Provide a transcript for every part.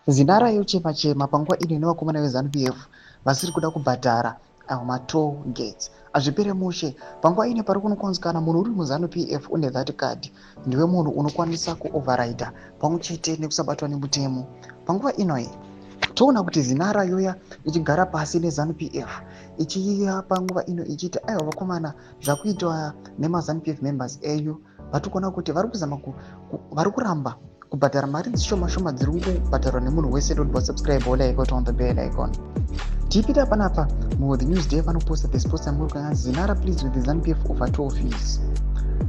Zinara yochema chema panguva ino nevakomana veZanu PF vasiri kuda kubhadhara ayo matoll gates. Hazvipere mushe. Panguva ino pari kunokonzi kana munhu uri muZanu PF une that card, ndiwe munhu unokwanisa kuoverrida pamwe chete nekusabatwa nemutemo. Panguva inoyi toona kuti Zinara yoya ichigara pasi neZanu PF, ichiya panguva ino ichiiti, "Aiwa vakomana, zvakuitwa nemaZanu PF members enyu, vatiri kuona kuti vari kuzama, vari kuramba kubhadhara mari dzishoma shoma dziri kungobhadharwa nemunhu wese." Don't subscribe, like, on the bell icon. Tiipita panapa mu The News Day vanoposta this post amuri kuona: "Zinara pleads with the ZANU PF over toll fees."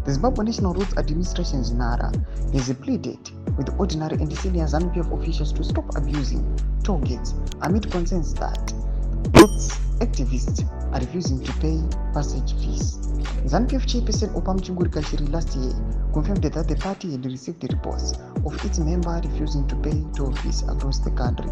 The Zimbabwe National Roads Administration, ZINARA, has pleaded with ordinary and senior ZANU PF officials to stop abusing toll gates amid concerns that roads activists are refusing to pay passage fees. ZANU-PF chairperson Oppah Muchinguri Kashiri last year confirmed that the party had received reports of its member refusing to pay toll fees across the country.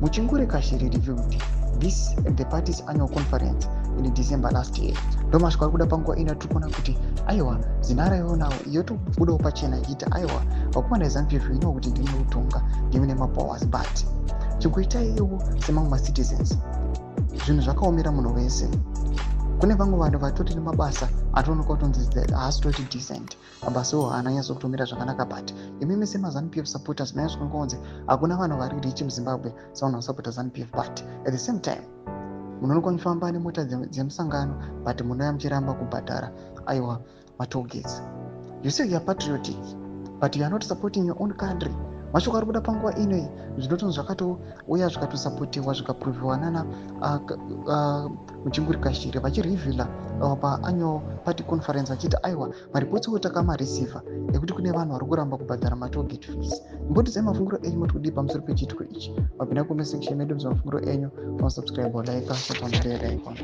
Muchinguri Kashiri revealed this at the party's annual conference in December last year. Ndo masvika ari kuda panguva ino. Tiri kuona kuti aiwa, Zinara yonawo yotobudawo pachena ichiiti, "Aiwa vakomana veZANU-PF, inowo kuti ndimi kutonga, ndimi nemapowers, but chingoitaiwo semamwe macitizens. Zvinhu zvakaomera munhu wese. Kune vamwe vanhu vatori nemabasa atoonekwa kutonzi haasi toti decent, mabasa iwo haana nyatso kutomira zvakanaka, but imimi semaZANU PF supporters manyatso kungonzi hakuna vanhu vari rich muZimbabwe savanhu vanosapota ZANU PF, but at the same time munoonekwa muchifamba nemota dzemusangano, but munouya muchiramba kubhadhara aiwa matollgates. You say you are patriotic, but you are not supporting your own country." Mashoko ari kuda panguva inoi zvinotonzi zvakatouya, zvikatosapotiwa, zvikaproviwa nana Muchinguri Kashiri vachireveala paannual party conference vachiti, "Aiwa, mareports wo takamareceiva ekuti kune vanhu vari kuramba kubhadhara matollgate fees." Mbotidzai mafungiro enyu, moti kudii pamusoro pechiitiko ichi? Mapinda comment section medu, mafungiro enyu, subscribe, like, share on the bell icon.